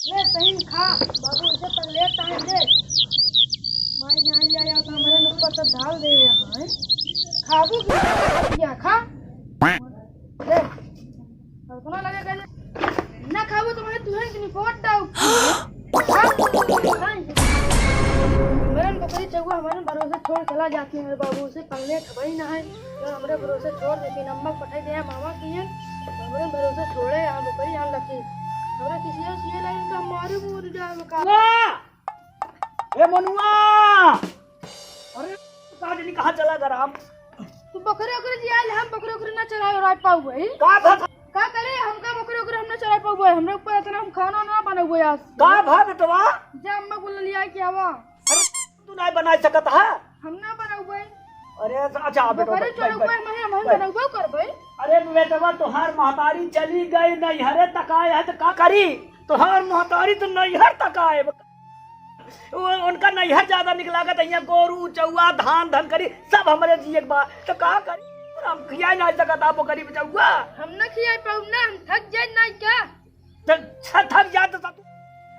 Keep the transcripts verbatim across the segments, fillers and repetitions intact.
ले सही में खा, बाबू ऐसे पगलेट काहे दे? माई जान लिया या तो हमरे ऊपर सब डाल दे यहाँ, हैं? खाबू की क्या खा? ले, और सुना लगे गले, ना खाबू तो मैं तुहे इतनी फोट डाऊ। खा, खा। हमरे बकरी चौवा हमारे भरोसे छोड़ चला जाती है, मेरे बाबू से पगलेट भाई ना है, तो हमरे भरोसे छोड़ देती, नमक पठाई दे मामा की है, हमरे भरोसे छोड़े, यहाँ बकरी यहाँ लगी, हमरे किसी और ये लाइन का मारे मोर जाए का। ए मनुआ! अरे, का जानी कहाँ चला गया राम? तू बकरे ओकरे जी आइल, हम बकरे ओकरे ना चराए और राज पाऊ भाई। का था? का करे, हमका बकरे ओकरे हम ना चराए पाऊ भाई, हमरे ऊपर इतना हम खाना ना बनाऊ भाई आज। का भा बेटवा? जा अम्मा को ले लिया के आवा। अरे, तू नहीं बना सकत है? हम ना बनाऊ भाई। अरे, अच्छा, बेटवा, बकरे बैठ, बैठ, चराऊ बैठ, भाई, हम, हम बैठ। बनाऊ भाई कर भाई। अरे बेटवा, तोहार महतारी चली गई नैहरे तक आए है तो का करी? तोहार महतारी तो नैहर तक आए। वो, उनका नैहर ज्यादा निक लागत है, यहाँ गोरू, चौआ, धान, धन करी, सब हमरे जिए के बा। तो का करी? हम खिया ना सकत आपो करी बचौआ। हम ना खिया पाऊ ना, हम थक जाए ना क्या? तो छ-, थक जाते सब,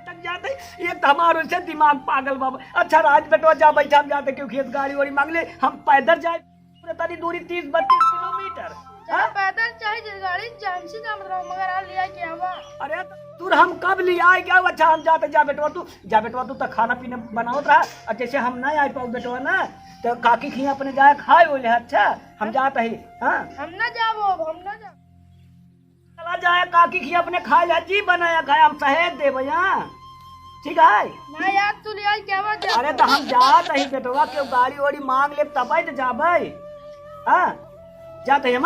थक जाते। एक तो हमारे से दिमाग पागल बाबा। अच्छा राज बेटवा जा बैठा, हम जाते क्यों खेत गाड़ी वाड़ी मांग ले, हम पैदल जाए। पूरे तनी दूरी तीस बत्तीस किलोमीटर। चाहे हाँ? पैदल चाहे जे गाड़ी, जैसे काम रहो, मगर आ लिया के आवा। अरे तो तू हम कब लिया के आवा? अच्छा हम जाते, जा बेटवा तू, जा बेटवा तू तो खाना पीना बनावत रहा। और जैसे हम ना आए पाऊ बेटवा ना, तो काकी खिया अपने जाए खाए बोले, अच्छा हम जात ही। हाँ हम ना जाबो, अब हम ना जाबो। चला जाए काकी खिया अपने खाए ले, जी बनाया खाए, हम सहेज देबे यहाँ। ठीक है? ना यार, तू ले आई क्या बात है? अरे तो हम जात ही बेटवा, केहू गाड़ी वाड़ी मांग लेब तब तो जाबे। हाँ जात ही हम,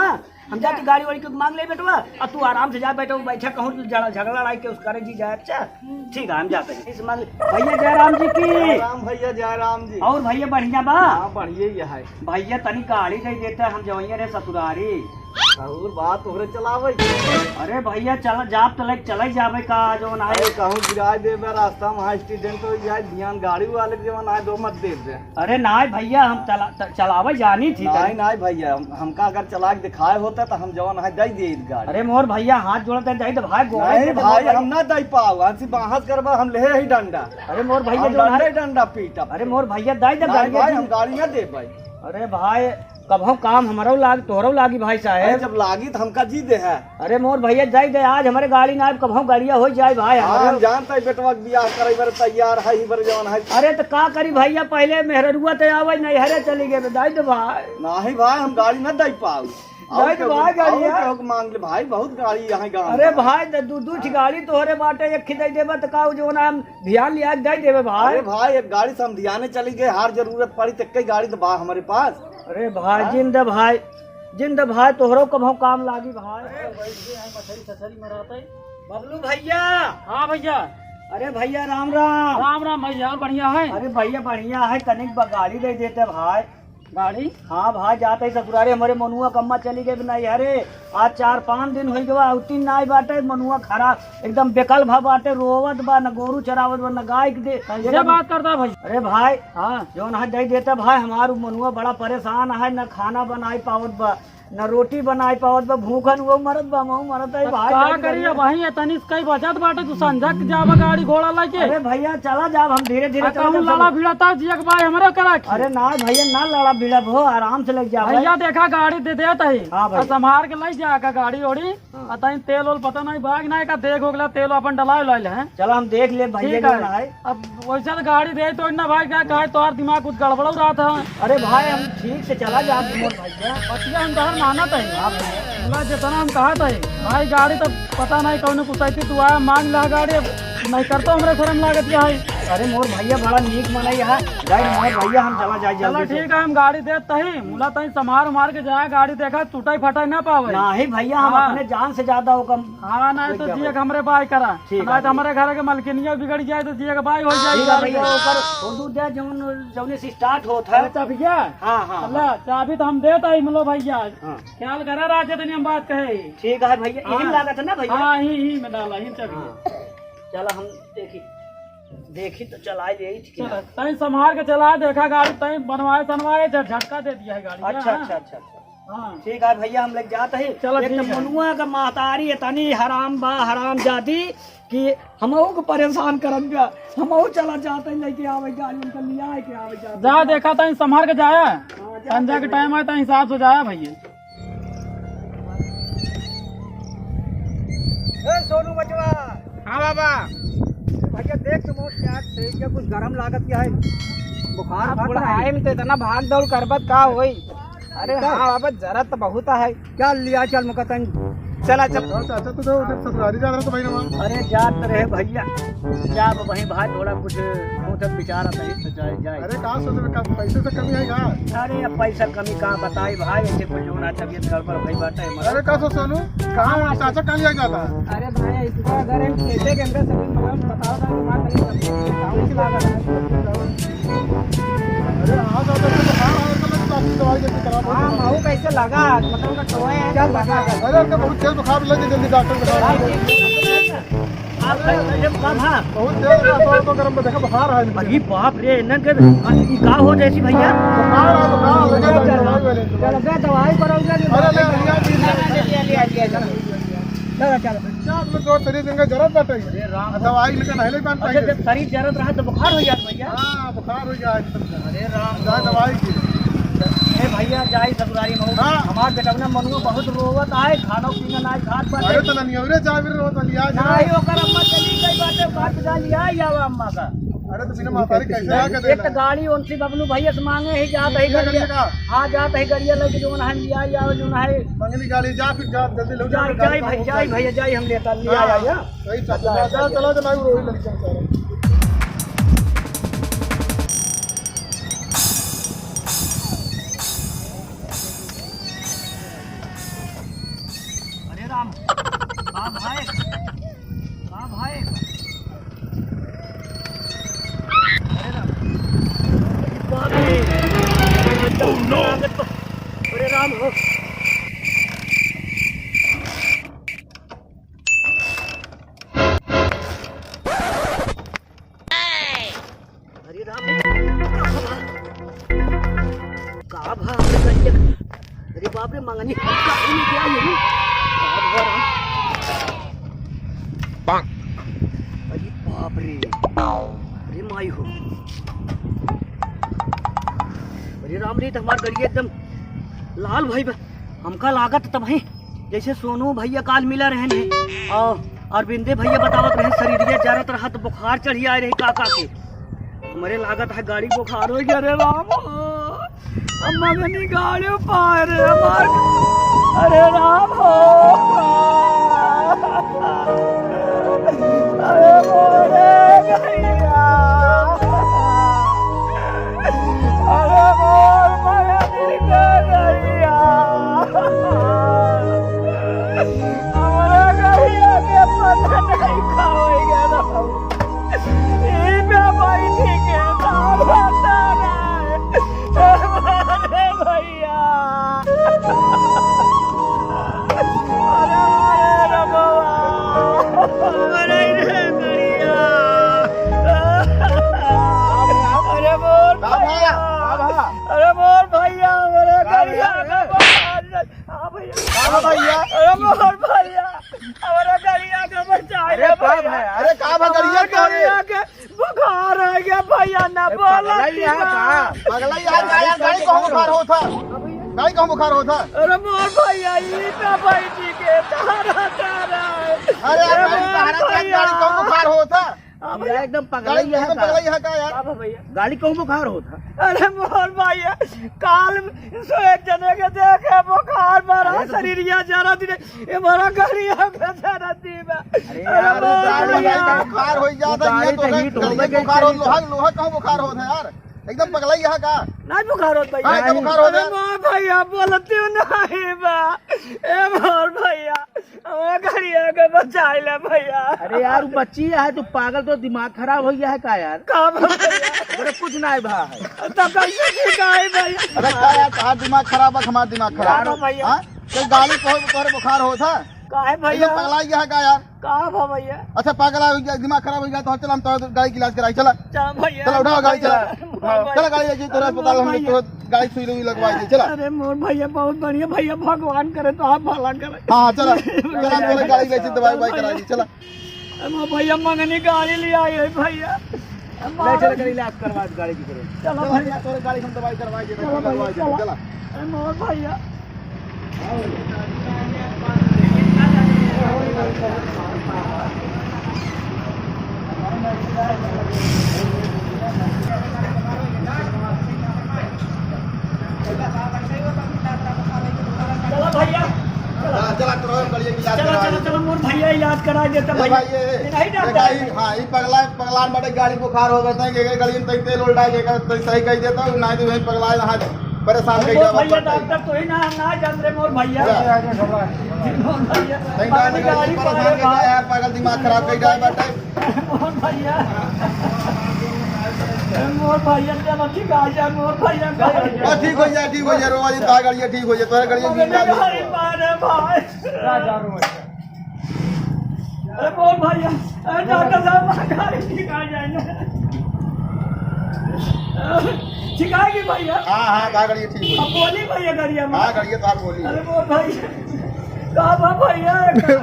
हम जात ही गाड़ी वाड़ी केहू मांग ले बेटवा। और तू आराम से जा बेटवा, बैठा कहूँ तू झगड़ा लड़ाई केहू करे जी जाए। अच्छा ठीक है, हम जात ही। इस मांग ले। भैया जय राम जी की। जय राम भैया, जय राम जी। और भैया बढ़िया बा? हाँ बढ़िया ही है। भैया तनी गाड़ी दे देता, हम जवैया रहे ससुरारी। और बात तोहरे चलावे के। अरे भैया चल, जाब तो लेके चले जाबे का, जो ना अरे कहूँ गिराए देबे रास्ता में, वहाँ एक्सीडेंट हो जाए, ध्यान गाड़ी वाले के जवन आए दो मत दे दे। अरे नाय भैया, हम चला, च-, चलावे जानी थी नाय, तनी। नाय भैया, हम, हमका अगर चला के दिखाए होता तो हम जवन है दे दे गाड़ी। अरे मोर भैया हाथ जोड़ते दे दे भाई, गोड़े नहीं दे दे भाई, भाई। हम ना दे पाओ, हम सिर्फ बाहर करबा, हम ले ही डंडा। अरे मोर भैया हम जो डंडे है डंडा पीटब। अरे मोर भैया दे दे नहीं गाड़ी भाई, दे। हम गाड़ी ना दे भाई। अरे भाई, कबहू काम हमरो लाग, तोहरो लागी भाई साहेब। अरे जब लागी तो हमका जी दे है। अरे मोर भैया जाई दे, आज हमरे गाड़ी ना आए, कबहू गाड़िया हो जाए भाई हाँ, हमरे। हम जानते हैं बेटवा के बियाह करे बर तैयार है, ही बर जवन है। अरे तो का करी भैया, पहले मेहररुआ ते आवे, नैहरे चली गए, बताई दे भाई। नहीं भाई, हम गाड़ी ना दे पाऊ। नहीं तो भाई, गाड़ी और है। केहू के मांग ले भाई, बहुत गाड़ी यहाँ गाँव अरे में। भाई, द-, दू, दू ठी गाड़ी तोहरे बाटे, एक खिदाई देबा तो का हो, जो ना हम ध्यान लिया के दे देबे भाई। अरे भाई, एक गाड़ी से हम ध्याने चली गए, हर जरूरत पड़ी तो कई गाड़ी तो बा हमारे पास। अरे भाई, हाँ? जिंद भाई, जिंद भाई, तोहरो कबहू काम लागी भाई। अरे भाई, ये है मछली ससरी मराते। बबलू भैया। हाँ भैया। अरे भैया, राम राम। राम राम भैया, और बढ़िया है? अरे भैया, बढ़िया है, तनिक ब-, गाड़ी दे देते भाई। गाड़ी? हाँ भाई, जाते ही ससुरारे हमरे मनुआ कम्मा चली गए नैहरे। आज चार पाँच दिन हो गवा, उतिन नाई बाटे, मनुआ खराब, एकदम बेकल भा बाटे, रोवत बा, न गोरू चरावत बा, न गाय के दे। कैसे एकदम बात करता भाई? अरे भाई, हाँ। जौन है दे देता भाई, हमार मनुआ बड़ा परेशान है, न खाना बनाई पावत बा, न रोटी बनाई पावत बा, भूखन वो मरत बा, मऊ मरत है तो भाई, का दे दे करिए भैया। भाई, ये तनी कई बचत बाटे, तू संझा के जाबा गाड़ी घोड़ा लेके। अरे भैया, चला जाब, हम धीरे धीरे आ चला कहूँ जाब। लड़ा भिड़ता जिया के भाई हमरे करा के। अरे ना भैया, ना लड़ा भिड़ब हो, आराम से ले जा भाई। भैया देखा गाड़ी दे देत है। हाँ भाई। और संभार के ले जा का गाड़ी ओड़ी। हाँ। आ तनी तेल ओल पता नहीं बा कि नहीं का देख हो गला, तेल अपन डलाए लाइल है। चला हम देख ले भैया ठीक जो है। ना है। अब वैसे तो गाड़ी दे तो ना भाई, क्या कहे तोहार दिमाग कुछ गड़बड़ हो रहा था। अरे भाई हम ठीक से चला जा मोर भैया। बतिया हम तोहार मानत है। हाँ भैया। बोला जितना हम कहत है भाई, गाड़ी तो पता नहीं कौन कुछ आई थी, तू आया मांग ला गाड़ी, अब नहीं कर तो हमरे शर्म लागत क्या है। अरे मोर भैया बड़ा नीक मनई है, जाए मोर भैया हम चला जाए चला जल्दी से। ठीक है, हम गाड़ी देत तही, मुला तही संभार उमार के जाए, गाड़ी देखा टूटाई फटाई ना पावे। नहीं भैया, हम हाँ। अपने जान से ज्यादा ओकम हाँ, नहीं तो देख जिया जाबे। हमरे बाय करा। ठीक ना है, तो ठीक। हमरे घर के मलकिनिया बिगड़ जाए तो जिया के बाय हो जाए ठीक है गाड़ी भैया, में। ओकर हुदूद है जौन, जौने से start होत है। अरे तब भैया, हाँ, हाँ, अल्लाह, हाँ। चाबी तो हम देत आई, मिलो भैया। हाँ। ख्याल करा राज तनी हम बात कहे। ठीक है भैया, हाँ। यही लागत है ना भैया? हाँ, यही, यही में डाला, यही चाबी। हाँ। चला हम देखी, देखी तो चला ले, ठीक है। चला, तई संभाल के चला, देखा गाड़ी तई बनवाए, सनवाए, झ-, झटका दे दिया है गाड़ी, अच्छा, हाँ। अच्छा, अच्छा, अच्छा। हाँ। ठीक है भैया, हम लग जात ही। चलो, एक तो ठीक है। मनुआ का महतारी इतनी हराम बा, हराम जादी, ये हमहू को परेशान करत बा, हमहू चला जात है लेके आवे गाड़ी, उनका लिया के आवे जात है। जा देखा तनी संभार के जाया, हाँ, जा संझा के देखा। टाइम आए तो हिसाब से जाया भैया। ए सोनू बचवा। हाँ बाबा। भैया देख तो मोर प्यार से क्या कुछ गरम लागत क्या है? बुखार अब फट रहा है। बुढ़ाई में तो इतना भाग दौड़ करबत का होई? अरे हाँ बाबा, जरूरत तो बहुत है। चल लिया, चल मुका तनी। चला, चल। अच्छा, अच्छा, तू तो उधर ससुरारी जा रहा था भाई ना। अरे जात रहे भैया, जा वहीं भाई, थोड़ा कुछ सोचत विचारत है तो जाए, जाए। अरे का सोचत, का पैसे से कमी है का? अरे अब पैसा कमी का बताई भाई, ऐसे कुछ होना, तबीयत गड़बड़ भई बाटे हमार। अरे का सोच सोनू, कहाँ हाँ, चाचा कहाँ लिया जाता है? अरे भाई, इसका अगर हम कैसे के अंदर से भी मगर बताओ ना, दिमाग नहीं चलता, कैसे लागत है? अरे हाँ, तो डॉक्टर से दिखा रहा है, तो मैं डॉक्टर से दवाई जल्दी करा दो। हाँ, माऊ कैसे लगा? मतलब उनका टोए है, चल बता दे। अरे उनका बहुत तेज बुखार लगे, जल्दी डॉक्टर दिखा। हाँ, ठीक, ठीक, ठीक, ठीक। आप कैसे कब हाँ? बहुत तेज बुखार, तो गरम में देखा बुखार है। अरे बाप रे, इन्हन के, आ, ई का हो जैसी भैया? बुखार है, बुखार लगे, चल, दवाई वाले। चल, दवाई पर अरे ले, ले, ले, ले, ले, ले, ले, ले। चलो, चलो। क्या अपने दो शरीर इनका जरूरत बाटे? अरे राम। दवाई लेके नहीं ले पान अच्छा, पाएंगे। जब शरीर जरूरत रहा तो बुखार हो जात भैया। हाँ, बुखार हो जाए एकदम से। अरे राम। जाए दवाई की। ए भैया, जाई ससुरारी में। हाँ। हमार बेटवना मनुआ बहुत रोवत आए, खाना पीना ना खात बाटे। अरे तो ननियौरे जाए भी रोवत लिया जाए। नाही, ओकर अम्मा चली गई बाटे, बात जा लिया आवा अम्मा का। अरे तो बिना मातारी कैसे आके एक देना? तो गाड़ी उनसे बबलू भैया से मांगे ही, जात ही कैसे गाड़ी। करेगा? हाँ, जात ही गड़िया लेके जौन है, लिया, या जौन है। मंगली गाड़ी जा, फिर जा, जल्दी लो, जा, जाई, गाड़ी जाई काम भाई, हो जाई जाए। भैया, जाई, हम लेता, लिया, हाँ, या, या। सही, चल, जा, जा, चला, चला, वो रोई लड़कियां बेचारे। अरे राम, का भाई, का भाई? अरे राम। बाप रे। Oh, no! अरे राम हो। अरे राम रे। का भा? अरे बाप रे, मंगनी का हो गया ये? का भा राम? अरे बाप रे, अरे माई हो, अरे राम रे, तो हमार गड़िया एकदम लाल भई बा। हमका लागत तब है जैसे सोनू भैया काल मिला रहन है और अरविंदे भैया बतावत रहे, शरीरिया जरत रहा तो बुखार चढ़ी आए रहे काका के। हमरे लागत है गाड़ी बुखार हो गया रे राम। अम्मा मनी गाड़ी पाए रे हमार। अरे राम हो। अरे मोरे गैया। अरे मोर मया दिल के गैया। हमरे गैया के पता नहीं का होइ गया। ई पे बैठी के दादा रे। अरे भैया। अरे, अरे, रे बाबा। अरे, रे गड़िया। अरे, मोर का भा? भैया। का भा? अरे, मोर भैया, हमरे का गड़िया भैया? का भा? हाँ, भैया। का भा, भैया? अरे, मोर भैया, हमरे गड़िया का बचाए अरे, रे का भैया। भा? अरे, का भा, गड़िया हमरे का रे? गड़िया के बुखार हो गया भैया, ना अरे, बोला पगला ही है का? पगला ही है का यार? गाड़ी कहूँ बुखार होत है? गाड़ी कहूँ बुखार होत है? अरे मोर भैया, ई तो बैठी के तारा तारा। अरे यार, अरे गाड़ी मोर तारा तारा, भैया। गाड़ी कहूँ बुखार होत है? हाँ भैया। एकदम पगला गाड़ी ही है एकदम का? पगला ही है का यार? का भा भैया? गाड़ी कहूँ बुखार होत है? अरे मोर भैया, काल सो एक जने के देखे बुखार मारा, अरे तो शरीरिया जरा दिन ए, बड़ा गाड़ी आगे से रद्दी बा। अरे अरे यार, बाप रे। गाड़ी का बुखार हो जाता, तू ये गाड़ी तो तो है, heat हो गई बुखार हो, कैसे? लोहा, लोहा कहूँ बुखार होत है यार, एकदम पगला ही है का? नहीं बुखार होत भैया। हाँ, एकदम बुखार होत अरे है। बाप भैया, बोलती हूँ नहीं बा। ए मोर भैया, हमारा गाड़ी आगे बचाई ले भैया। अरे यार, वो बच्ची है, तू पागल, तो दिमाग खराब हो गया है का यार? का बा भैया? अरे कुछ ना है भा है। तो कैसे ठीक है भैया? अरे का यार, तुम्हारा दिमाग खराब है, हमारा दिमाग खराब यार है। भैया। हाँ? चल, गाड़ी पर, पर बुखार होत है। काहे भैया? एकदम पगला गया है का यार? का भा भैया? अच्छा, पगला हो गया, दिमाग खराब हो गया, तो चल, हम तो गाड़ी की इलाज कराई, चला। चल भैया। चला, उठाओ गाड़ी, चला। भैया, भैया। चला, गाड़ी लेके तोरा अस्पताल, हम भैया। तो गाड़ी सुई लगवाई दे, चला। अरे मोर भैया, बहुत बढ़िया भैया, भगवान करे तो आप भला करे। हाँ, चला। चला, चला, गाड़ी लेके दवाई, ववाई कराई दे, चला। अरे मोर भैया मंगनी गाड़ी ले आई है भैया। ले चल कर इलाज करवा दे गाड़ी की तरह। चलो चलो भैया। भैया, तोरे गाड़ी हम दवाई करवा दे, चलो करवा भैया, दे, चलो। चला। अरे मोर भैया। चला भैया, चला। हाँ, चला, करवाओ, बढ़िया इलाज चला, करवाओ। चला, चला, मोर भैया इलाज करा देता ए भैया। भाई, ये, ये नहीं ये डॉक्टर। भाई, हाँ, ये पगला, पगलान बड़े गाड़ी बुखार हो गए थे, ये गाड़ी में तेल उल्टा के कर, तो सही कह देता हूँ, नहीं तो वहीं पगला यहाँ परेशान अरे कर मोर जावा भैया, पड़ता है। डॉक्टर तो ही ना, हम ना जान रहे मोर भैया। क्या? मोर भैया। नहीं, नहीं, नहीं, गाड़ी परेशान कर दिया यार, पागल दिमाग खराब कर दिया है, बट मोर भैया, ए, मोर भैया, चलो ठीक आ जा, मोर भैया, का हो गया? बस ठीक हो जा, ठीक हो जा, रो वाली बा, गाड़ी ठीक हो जा, तोहरा गाड़ी मगर ठीक आ जा। भाई, मारे भाई। जा, जा, रो मत। अरे मोर भैया, अरे डॉक्टर साहब, गाड़ी ठीक आ जाए ना। ठीक आ गई भैया। हाँ, हाँ, बा, गाड़ी ठीक हो अब जा। बोली भैया, गाड़ी हम। हाँ, गाड़ी तो आप बोली। अरे मोर भैया। का बा भैया?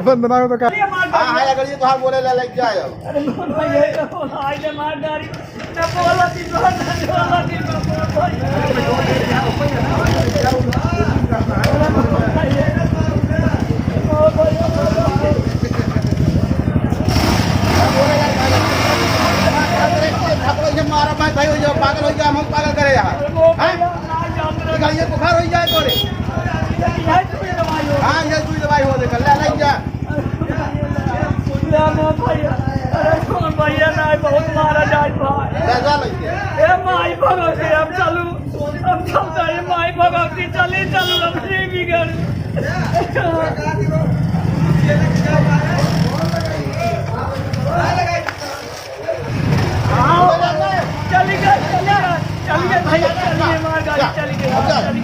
वंदना को तो का अरे हमार हाँ, गाड़ी। हाँ, अगर ये तोहार बोले ला, लग जाए अब। अरे मोर भैया, ये तो बोला, आज हमार गाड़ी। ना बोला दी, ना बोला दी, ना बोला दी। अरे मोर भैया। मोर भैया, मोर भैया। ये मारा मैं भाई हो जाओ, पागल हो गया, हम पागल करे यहाँ। अरे मोर हाँ? भैया, ना जान रहे। ये बुखार हो जाए तोरे। ये सुई दवाई हो। हाँ, ये सुई दवाई हो, देख, ले, ले जा। अरे मोर भैया, अरे मोर भैया, ना, बहुत मारा जाए भाई। ले जा, ले जा। ए माई भगवती, हम चलू, हम चलता है, माई भगवती, चली, चलू, हम नहीं बिगड़। हाँ, चली गई, चली गई, चली गई भैया, चली गई, हमार गाड़ी चली गई, चली